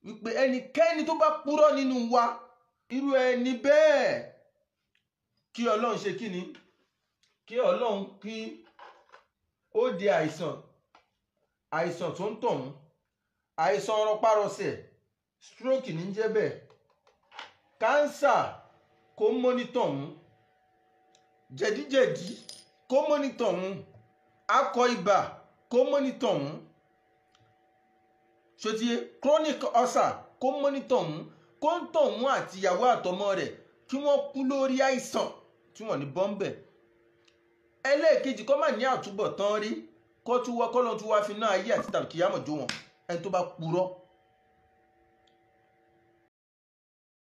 Wípé ẹnikẹ́ni tó bá purọ́ nínú wa, irú ẹni bẹ́ẹ̀, kí Ọlọ́run ṣe kí ni? Kí Ọlọ́run kí ó di àìsàn, àìsàn tó ń tọ̀hún, àìsàn rọpárọsẹ̀, stroke ní jẹ́ bẹ́ẹ̀, kánsà kó mọ́nítọ̀ ọ̀hún, jẹ̀díjẹ̀dí kó mọ́nítọ̀ ọ̀hún, akọ ibà kó mọ́nítọ̀ ọ̀hún, ṣòtìyẹ chronic ulcer kó mọ́nítọ̀ ọ̀hún, kó ń tọ̀ ọ̀hún àti ìyàwó àtọmọ rẹ̀ kí wọ́n kú lórí àìsàn tí wọ́n ní bọ́m̀bẹ̀. Ẹlẹ́ẹ̀kejì, kó má ní àtúbọ̀tán rí, kó tún wá kọ́lọ́n tún wá fi náà ayé àti tàbí kìyàmọ̀ jó wọn, ẹni tó bá purọ́.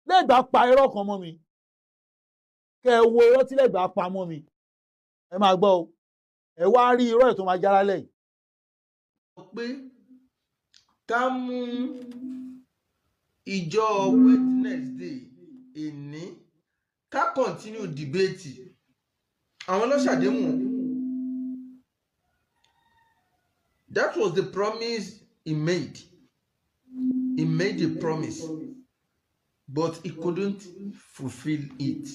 Lẹ́gbàá pa irọ́ kan mọ́ mi, kẹ́ ẹ wo irọ́ tí Lẹ́gbàá pa mọ́ mi, ẹ máa gbọ́ o, ẹ wá rí irọ́ ẹ̀ tó máa jára lẹ́yìn. Pé ká mú ìjọ Wednesday ìní ká continue debate àwọn ọlọ́ṣàdéhùn. That was the promise he made. He made a promise, but he couldn't fulfill it.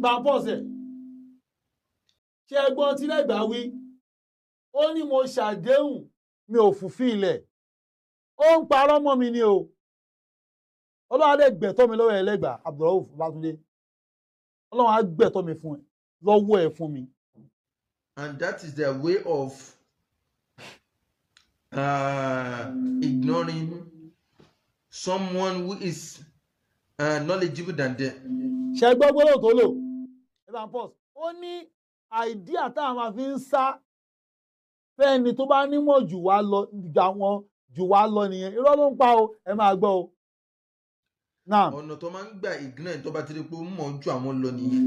Bá a pọ̀sẹ̀, ṣé ẹ gbọ́n tí Lẹ́gbàá wí? Ó ní mo ṣàdéhùn, mi ò fulfill ẹ̀. Ó ń parọ́ mọ́ mi ni o. Ọlọ́run á dẹ̀ gbẹ̀tọ́ mi lọ́wọ́ ẹ Lẹ́gbàá Abdulrauf Babatunde. Ọlọ́run á gbẹ̀tọ́ mi fún ẹ lọ́wọ́ ẹ fún mi. And that is their way of ignoring someone who is knowledgeable than them. Ṣe gbọ́ gbọ́dọ̀ tó lò, ẹ bá ń pọ̀. Ó ní idea táwọn máa fi ń sá fẹ́ni tó bá nímọ̀ jù wá lọ, jù wá lọ nìyẹn. Irọ́ ló ń pa o, ẹ máa gbọ́ o. Ọ̀nà tó máa ń gbà ignore tó bá ti rí pé ó mọ̀ ju àwọn lọ nìyẹn.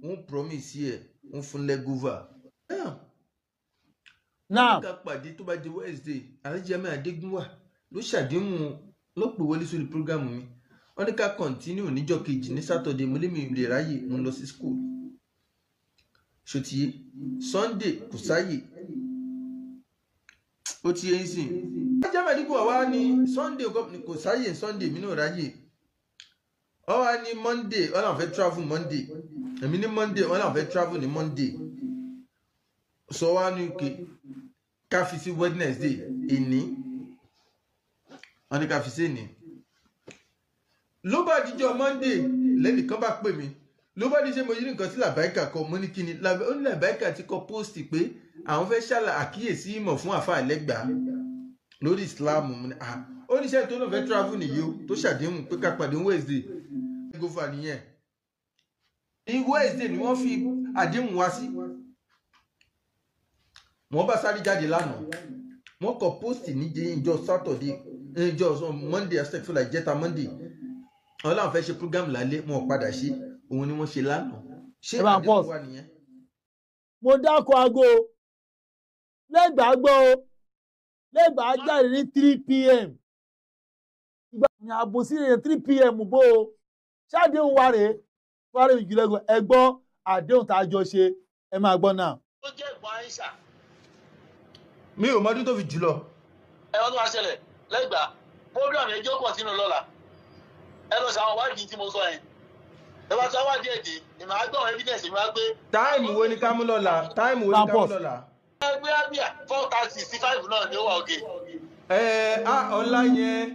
Wọ́n promise ẹ̀, wọ́n fún lẹ́gọ́fà. Ká pàdé tó bá di Wednesday, Alhaji Jamiu Adégúnwà ló ṣàdéhùn, ló pè wọlé sórí program mi. Wọ́n ní ká continue níjọ́ kejì ní Saturday. Mo lé mi lè ráyè, mo ń lọ sí school. Ṣòtìyé Sunday kò sáyè, ó ti yé sìn. Alhaji Jamiu Adégúnwà wá ní Sunday kò sáyè, Sunday mi náà ráyè. Ó wá ní Monday, wọ́n làwọn fẹ́ travel Monday. Èmi ní Monday, wọ́n làwọn fẹ́ travel ní Monday. Sọ wá ní òkè ká fi sí Wednesday ìní, wọ́n ní ká fi sí ìní. Ló bá dijọ́ Monday, lẹ́nìkan bá pè mí, ló bá ní ṣe mo yí nǹkan tí Làbáìkà kọ. Mo ní kíni? Ó ní Làbáìkà ti kọ post pé àwọn fẹ́ ṣàlà àkíyèsí ìmọ̀ fún àfáà Lẹ́gbàá lórí Islam. Ó ní iṣẹ́ tó lóun fẹ́ travel nìyí o, tó ṣàdéhùn pé ká pàdé Wednesday. Gófà nìyẹn. Ní Wednesday ni wọ́n fi àdéhùn wá sí. Wọ́n bá sáré jáde lánàá, wọ́n kọ post ní ìjọ Saturday, ìjọ Monday, astagfirullah, ìjẹta Monday. Wọ́n láwọn fẹ́ ṣe program lálẹ́, wọn ò padà ṣe. Òun ni wọ́n ṣe lánàá. Ṣé àdéhùn wà nìyẹn? Mo dákọ̀ aago Lẹ́gbàá gbọ́ o. Lẹ́gbàá jáde ní 3 p.m. Ìgbà ní àbòsí rẹ̀ 3 p.m. bó o ṣáàdéhùn wa rèé wàá rèé jùlọ. Ẹ gbọ́ àdéhùn tá a jọ ṣe, ẹ máa gbọ́ náà. Ó jẹ́ ìgbọ́n Aisha. Mi ò mọdún tó fi jù lọ. Ẹ wọ́n tó máa ṣẹlẹ̀ Lẹ́gbàá, program yẹn jókòó sínú lọ́la. Ẹ lọ ṣàwọn wádìí tí mo sọ yẹn. Ẹ bá sọ wádìí ẹ̀dì, ìmọ̀ àgbọ̀n evidence ìmọ̀ àgbẹ̀. Time wo ni ká mú lọ́la? Time wo ni ká mú lọ́la? Ẹgbẹ́ àbíà 4:30 sí 5 náà ni ó wà òkè. Ẹ ọ̀la yẹn,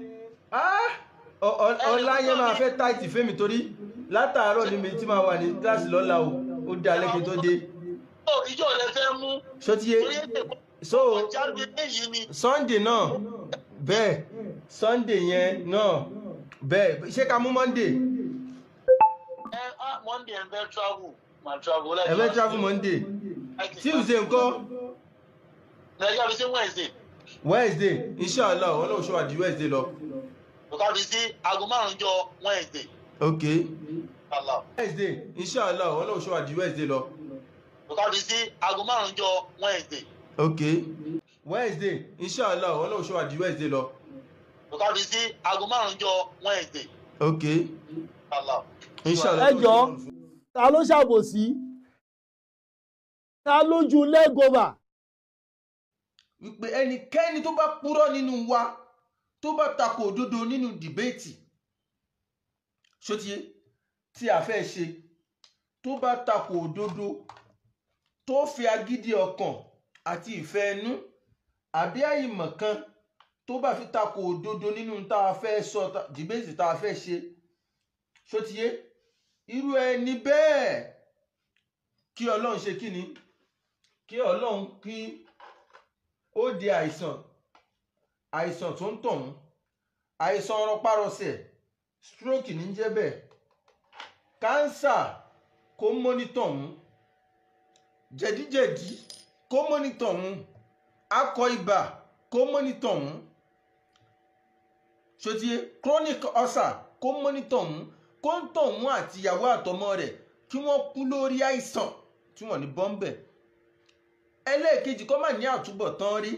ọ̀la yẹn máa fẹ́ táìtì fẹ́mi torí látàárọ̀ ni mi ti máa wà ní kíláàsì lọ́la o. Ó dá lẹ́kìn tó dé. Ìjọ rẹ fẹ́ mú. Ṣó ti yé? So Sunday náà bẹ́ẹ̀, Sunday yẹn náà bẹ́ẹ̀, ṣé ká mú Monday? Monday ẹ fẹ́ travel, ma travel. Ẹ fẹ́ travel Monday. Tuesday ńkọ́? Nàìjíríà fi sí Wednesday. Wednesday, inshallah, Ọlọ́run ṣọ́ àdí Wednesday lọ. Ká fi sí aago 5 jọ Wednesday. Ok. Wednesday, inshallah, Ọlọ́run ṣọ́ àdí Wednesday lọ. Ká fi sí aago 5 jọ Wednesday. Ok. Wednesday, inshallah, Ọlọ́run ṣọ́ àdí Wednesday lọ. Ká fi sí aago 5 jọ Wednesday. Ok. Inshallah. Ẹ jọ, ta ló ṣàbòsí? Ta lójú lẹ́gọ̀bà? Wípé ẹnikẹ́ni tó bá purọ́ nínú wa, Tó bá tako òdodo nínú debate, ṣótiyé, tí a fẹ́ ṣe, tó bá tako òdodo, tó fi agídí ọkàn àti ìfẹ́ ẹnu àbí àìmọ̀ kan tó bá fi tako òdodo nínú tá a fẹ́ sọ, debate tá a fẹ́ ṣe, ṣótiyé, irú ẹni bẹ́ẹ̀, kí Ọlọ́run ṣe kí ni? Kí Ọlọ́run kí ó di àìsàn, àìsàn tó ń tọ̀hún, àìsàn rọpárọsẹ̀, stroke ní jẹ́ bẹ́ẹ̀, cancer kó mọ́nítọ̀ ọ̀hún, jẹ̀díjẹ̀dí kó mọ́nítọ̀ ọ̀hún, akọ ibà kó mọ́nítọ̀ ọ̀hún, ṣòtìyẹ, chronic ulcer kó mọ́nítọ̀ ọ̀hún, kó ń tọ̀ ọ̀hún àti ìyàwó àtọmọ rẹ̀ kí wọ́n kú lórí àìsàn tí wọ́n ní bọ́m̀bẹ̀. Ẹlẹ́ẹ̀kejì, kó má ní àtúbọ̀tán rí,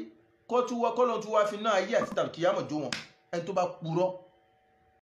kó tún wá kọ́lọ́n tún wá fi náà ayé àti tàbí kíyàmọ̀ jó wọn, ẹni tó bá purọ́.